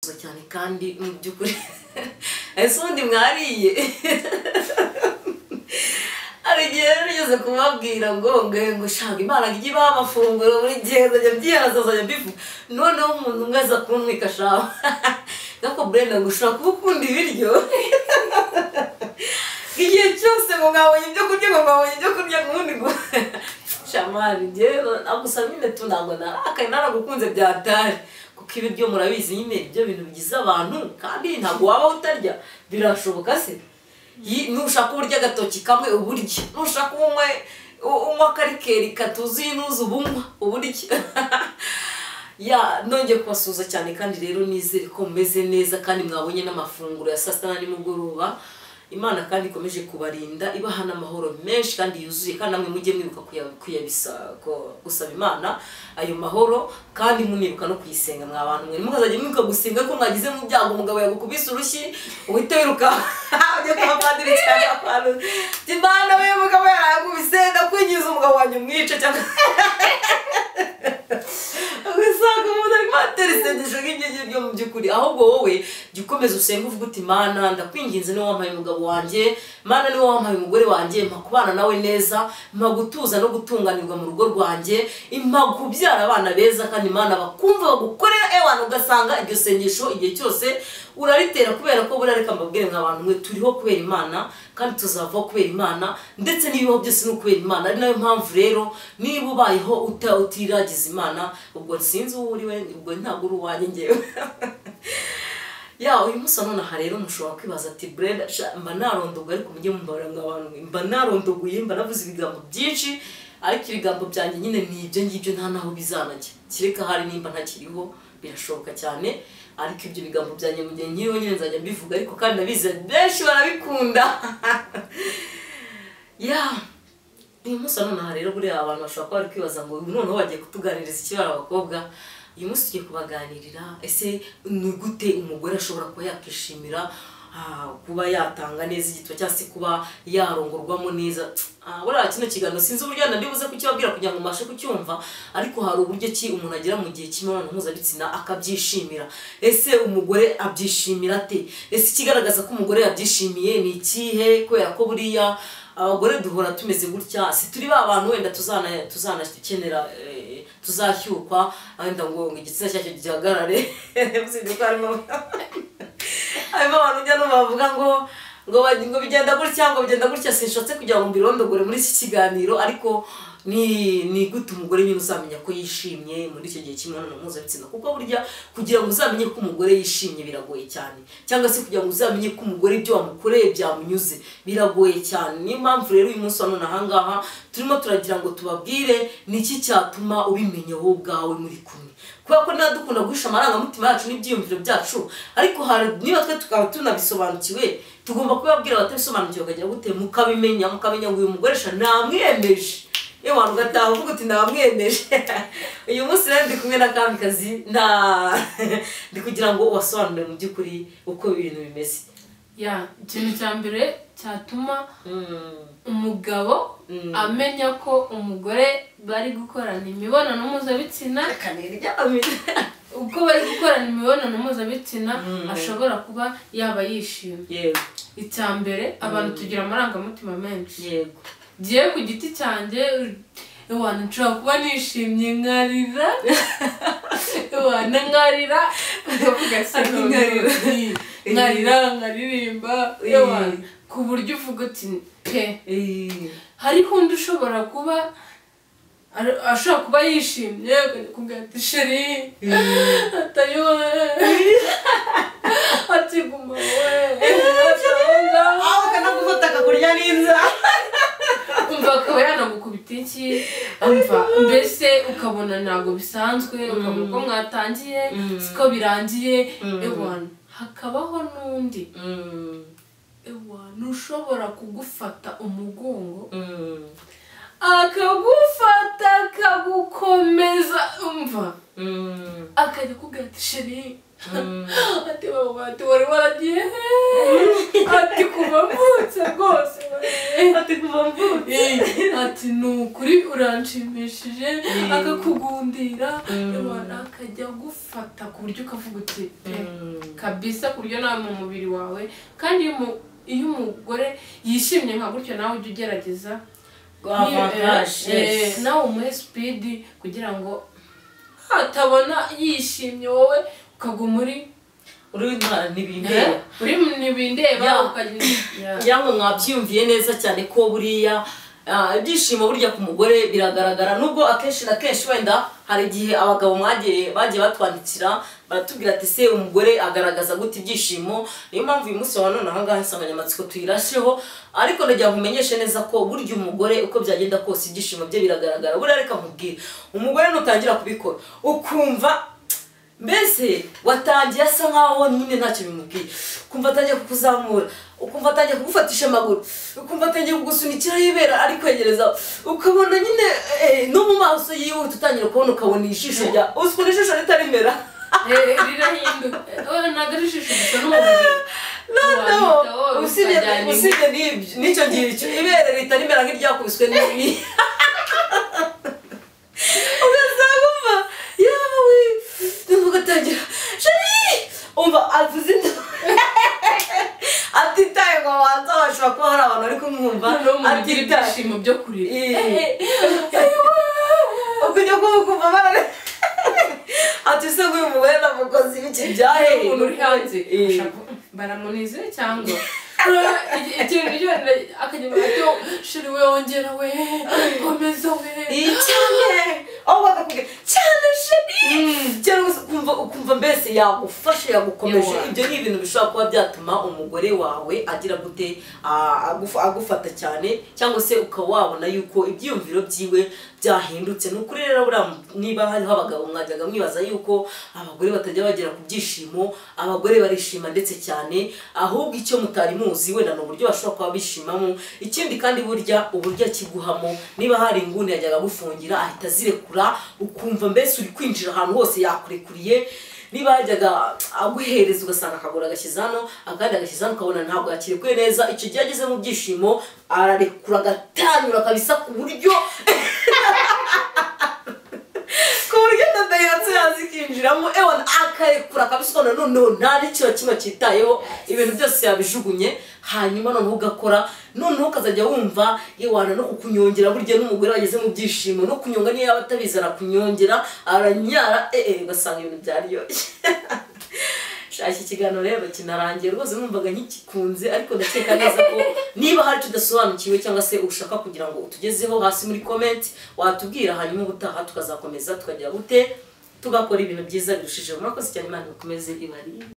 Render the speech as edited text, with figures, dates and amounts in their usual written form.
Cyane kandi mu by'ukuri, ese ubundi mwariye? Hari igihe rero nigeze kubabwira ngo shaka Imana ijye ibaha amafunguro buri gihe, nzajya mbyihaza, nzajya mbivuga. Noneho umuntu umwe aza kuntwika shaho ngako Brenda, ngo ushobora kuba ukunda ibiryo igihe cyose, ngo mwabonye ibyo kurya, ngo mwabonye ibyo kurya, ngo ubundi ngo shamari njyewe gusa nyine tu ntabwo narakaye, naragukunze byatari, kuko ibiryo murabizi nyine ibyo bintu bigize abantu, kandi ntabwo waba utarya, birashoboka se? Nushaka uburyo agatoki kamwe uburyo, nushaka unywe unywa akarikeri katuzuye inuzu ubunywa uburyo. Ya, nongeye kubasuhuza cyane, kandi rero nizere ko mumeze neza kandi mwabonye n'amafunguro ya saa sita na nimugoroba. Imana kandi ikomeje kubarinda, ibaha n'amahoro menshi kandi yuzuye, kandi namwe mujye mwibuka kuyabisa gusaba Imana ayo mahoro, kandi munibuka no kuyisenga. Mwa bantu mwe, mukazajya mwibuka gusenga ko mwagize mu byago, umugabo yagukubise urushyi, uhite wiruka ujye kwa padiri cyangwa kwa Imana we, mugabo yaragukubise, ndakwingiza umugabo wanjye umwice, cyangwa ugasanga umuntu arimo atera isengesho nk'ibyo ngibyo. Mu by'ukuri, ahubwo wowe jya ukomeza usenge uvuga uti: "Mana, ndakwinginze, niwe wampaye umugabo wanjye, Mana, niwe wampaye umugore wanjye, mpa kubana nawe neza, mpa gutuza no gutunganirwa mu rugo rwanjye, mpa kubyara abana beza kandi Mana bakumva bagukorera." Ewana, ugasanga iryo sengesho igihe cyose uraritera, kubera ko buriya reka mbabwire nk'abantu mwe, turiho kubera Imana kandi tuzavaho kubera Imana, ndetse n'ibibaho byose ni ukubera Imana. Ari nayo mpamvu rero niba ubayeho utiragiza Imana, ubwo sinzi uwo uri we, ubwo ntabwo uri uwanjye ngewe. Ya, uyu munsi none aha rero mushobora kwibaza ati: "Brenda sha, mba narondogoye." Ariko mujye mumbabarira ngo abantu mba narondogoye, mba navuze ibigambo byinshi, ariko ibigambo byanjye nyine ni ibyo ngibyo, nta naho bizanajya, kereka hari nimba ntakiriho, birashoboka cyane. Ariko ibyo bigambo byanjye mu gihe nkiriho nyine nzajya mbivuga, ariko kandi ndabizi benshi barabikunda. Ya, uyu munsi none aha rero buriya abantu bashobora kuba bari kwibaza ngo ubu noneho bagiye kutuganiriza ikibara abakobwa. Uyu munsi tugiye kubaganirira: ese ni gute umugore ashobora kuba yakishimira kuba yatanga neza igituba, cyangwa se kuba yarongorwamo neza? Buriya kino kiganiro sinzi uburyo wenda ndibuze kukibabwira kugira ngo mbashe kucyumva, ariko hari uburyo ki umuntu agera mu gihe cy'imibonano mpuzabitsina akabyishimira. Ese umugore abyishimira ate? Ese ikigaragaza ko umugore yabyishimiye ni ikihe? Kubera ko buriya abagore duhora tumeze gutya, si turi ba bantu wenda tuzanakenera tuzashyukwa wenda ngo igitsina cyacu gihagarare. Usibye ko harimo abantu njya numva bavuga ngo bigenda gutya, ngo bigenda gutya. Sinshatse kugira ngo mbirondogore muri iki kiganiro, ariko ni gute umugore nyine uzamenya ko yishimye muri icyo gihe cy'imibonano mpuzabitsina? Kuko burya kugira ngo uzamenye ko umugore yishimye biragoye cyane, cyangwa se kugira ngo uzamenye ko umugore ibyo wamukoreye byamunyuze biragoye cyane. Niyo mpamvu rero uyu munsi wa none ahangaha turimo turagira ngo tubabwire ni iki cyatuma ubimenya wowe ubwawe muri kumwe, kubera ko niba dukunda guhisha amarangamutima yacu n'ibyiyumviro byacu, ariko hari niba twe tukaba tunabisobanukiwe, tugomba kubabwira abatabisobanukiwe bakagira gute, mukabimenya, mukamenya ngo uyu mugoresha namwemeje. Iyo wantu ugataha uvuga uti: "Namwemeje." Uyu munsi rero ndi kumwe na Kamikazi, na ndi kugira ngo ubasobanurire mu by'ukuri uko ibintu bimeze. Ya, ikintu cya mbere cyatuma umugabo amenya ko umugore bari gukorana imibonano mpuzabitsina, uko bari gukorana imibonano mpuzabitsina ashobora kuba yaba yishimye, icya mbere, abantu tugira amarangamutima menshi. Ngiye ku giti cyanjye, ewana, nshobora kuba nishimye nkarira, ewana, nkarira, ukavuga se? Ati nkarira. Nkarira, nkaririmba, ewana, ku buryo uvuga uti pe. Hariho undi ushobora kuba ashobora kuba yishimye akakubwira ati: "Chéri," atari we, ati: "Guma we," ati aho ngaho. Aho akanagufata akakurya n'inzara. Umva, akaba yanagukubita iki, umva, mbese ukabona ntabwo bisanzwe, ukabona uko mwatangiye siko birangiye. Ewana, hakabaho n'undi, ewana, ushobora kugufata umugongo, akagufata akagukomeza, umva, akajya akubwira ati: "Chéri," ati: "Mama," ati: "Wari waragiye he?" Ati: "Kuva mvutse rwose." Ati kuva mvutse. Ati ni ukuri uranshimishije, akakugundira, akajya gufata ku buryo ukavuga uti kabisa, ku buryo nawe mu mubiri wawe. Kandi iyo umugore yishimye nka gutyo, nawe ujya ugerageza nawe umuhe speed kugira ngo atabona yishimye, wowe ukaguma uri ntibindeba. Yamwe mwabyiyumviye neza cyane ko buriya ibyishimo burya ku mugore biragaragara, nubwo akenshi na kenshi wenda hari igihe abagabo bagiye batwandikira baratubwira ati se umugore agaragaza gute ibyishimo. Niyo mpamvu uyu munsi wa none aha ngaha insanganyamatsiko tuyirasheho, ariko ndagira ngo umenyeshe neza ko burya umugore uko byagenda kose ibyishimo bye biragaragara. Buriya reka nkubwire, umugore nutangira kubikora ukumva mbese watangiye asa nkaho nyine ntacyo bimubwiye, ukumva atangiye kukuzamura, ukumva atangiye kugufatisha amaguru, ukumva atangiye kugusunikiraho ibera ari kwegereza, ukabona nyine no mu maso yiwe utangira kubona, ukabona ijisho rya ukuntu ijisho ritarimera rirahinduka, ntabwo ari ijisho gusa n'umubiri. Noneho usibye n'icyo ngicyo ibere ritarimera nk'iryakubiswe n'ibi, ugasanga umva yawe ugatangira shari umva avuze atitaye ngo abanza, bashobora kuba hari abantu bari kumwumva atitaye ibyishimo byo kurira, ukujya kumva barare ati se nguyu mugore namukoze ibiki byahe, umuntu uri hanze baramunize cyangwa ikintu akajya ati shiri we wongera we komeza we cyane, aho bakakubwira cyane shiri cyane, ukumva mbese yagufashe yagukomeje. Ibyo ni ibintu bishobora kuba byatuma umugore wawe agira gute agufata cyane, cyangwa se ukaba wabona yuko ibyiyumviro byiwe byahindutse. Ni ukuri rero buriya niba hariho abagabo mwajyaga mwibaza yuko abagore batajya bagera ku byishimo, abagore barishima ndetse cyane, ahubwo icyo mutari muzi wenda ni uburyo bashobora kuba bishimamo. Ikindi kandi burya uburyo akiguhamo, niba hari inguni yajyaga agufungira ahita azirekura, ukumva mbese uri kwinjira ahantu hose yakurekuriye. Niba yajyaga aguhereza ugasanga akagura agashyize hano akandi agashyize hano, ukabona ntabwo yakirekuye neza, icyo gihe ageze mu byishimo ararekura agatanyura kabisa ku buryo yazikinjiramo, ewana akarekura kabisa, ukabona noneho nta n'ikintu kimwe cyitayeho, ibintu byose yabijugunye. Hanyuma noneho ugakora, noneho ukazajya wumva yewana no kukunyongera. Burya n'umugore wageze mu byishimo no kunyonga niyo yaba atabizi arakunyongera, aranyara, ugasanga ibintu byaryoshye. Shaka ikiganiro rero kinarangiye rwose, numvaga nkigikunze, ariko ndakeka neza ko niba hari tudasobanukiwe cyangwa se ushaka kugira ngo utugezeho hasi muri comment watubwira, hanyuma ubutaha tukazakomeza tukagira gute tugakora ibintu byiza birushijeho. Murakoze cyane, Imana ikomeze ibarinde.